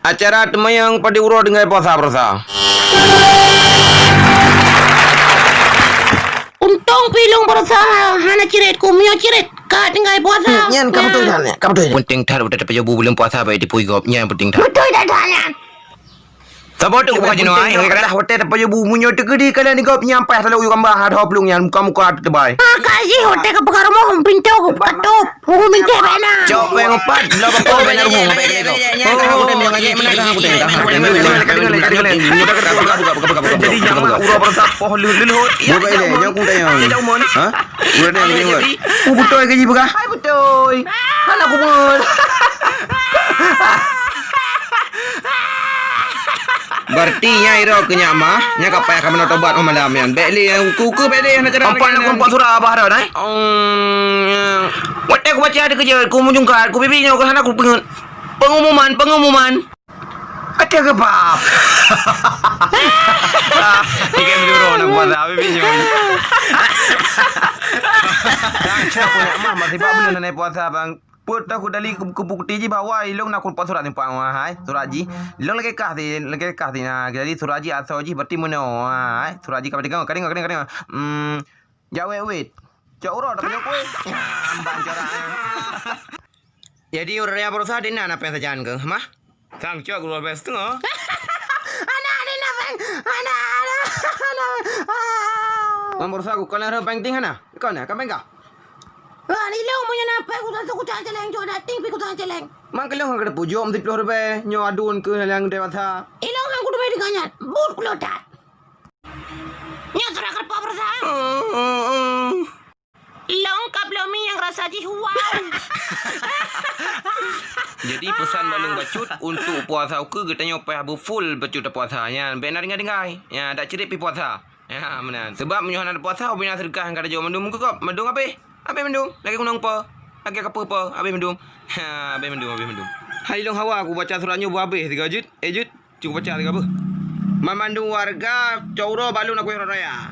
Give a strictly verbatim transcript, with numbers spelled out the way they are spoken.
Acara teumanyong padum uroe tinggai puasa baroesa. Untông pih lôn baroesa hana cirit, ku meunyoe cirit ka tinggai puasa. Hmm, nyan ka beutôi that, nyan ka beutôi. Peunteng that watèe tapajoh bu buleuen puasa bèk jitipui gob, nyan peunteng that. Beutôi that, that nyan. Saboh teuk buka jinoe ai, kadang watèe tapajoh bu meunyoe teukeudi kalian di gob nyan paih talok yue kamba, adoh plueng nyan muka-muka teubai. Ah, ka jih watèe ka peugah rumoh pintoe ka tôp. Hubung minteh bèk na. Cok péng upat, lo bako bèk na rumoh, bèk na rumoh. Oh, udah bilang lagi, mana dah aku tengok. Jadi, nyang uroe baroesa poh leuh-leuh. Buka ini, nyang aku tengok. Ha? Udah dah, nyang aku tengok. Oh, beutôi ka jih peugah. Hai, beutôi. Hana kubur. Berarti nyan irok keu nyak mah, nyak ka payah ka meunoe tobat oh malam nyan. Bèk lé, uku-uku bèk lé, hana cara. Ampan aku empat surah abah dah, nai. Watèe kubaca di keujeuet, kumujungkat, kubibi nyoe hana kupeungeut. Pengumuman, pengumuman. Até keubab. Tiga minggu roh nak puasa, bibi nyoe. Dah, siapa nak mah, masih bak bulan nak puasa, bang. Peuet tahu dali ke-, kebukti jih bahwa ilong na kurupat surat nimpak wahai, surat jih. Ilong lagèe kah ti, lagèe kah ti na. Jadi surat jih asoe jih berarti meunoe wahai. Surat jih ka deungoe, ka deungoe, ka deungoe, ka deungoe. Hmm, jak wèt-wèt. Cok uroe dak nyoe kueh. Ambang corak. Jadi ureueng raya baroesa di na, na péng sajan keuh, mah? Sang cok guru habéh setengah. Anak ni na péng. Anak, anak, anak. Ah. Wan baroesa ku kana péng ting hana? Kana, ka péng kah? Wah, ilong meunyoe na péng, ku satu kucak celeng, cok dating pi kucak celeng. Mang kelong ka pujok meusiplôh ribèe, nyoe adun keu nyang dewasa. Ilong han kuteumé deungon nyan, buet kulo that. Nyoe surat keureupok peurasa. Long kap lomi nyang rasa jih wow. Jadi peusan bak lôn bacut, untuk puasa ukeue geutanyoe payah beufull bacut tapuasa. Nyan, bèk na tinggai-tinggai. Nyan, dak cirit pi puasa. Ya, meunan. Sebab meunyoe hana puasa, ubena seudeukah nyang ka tajok mandum meukeukop, mandum habéh. Habéh mandum. Lagèe gunong po. Lagèe kapeue po. Habéh mandum. Ha, habéh mandum, habéh mandum. Hai lôn hawa, aku baca surat nyoe beuhabéh sigoe jeuet. Eh, jeuet. Cukup baca sigoe beuh. Mamandum warga cok uroe balum na kueh raya.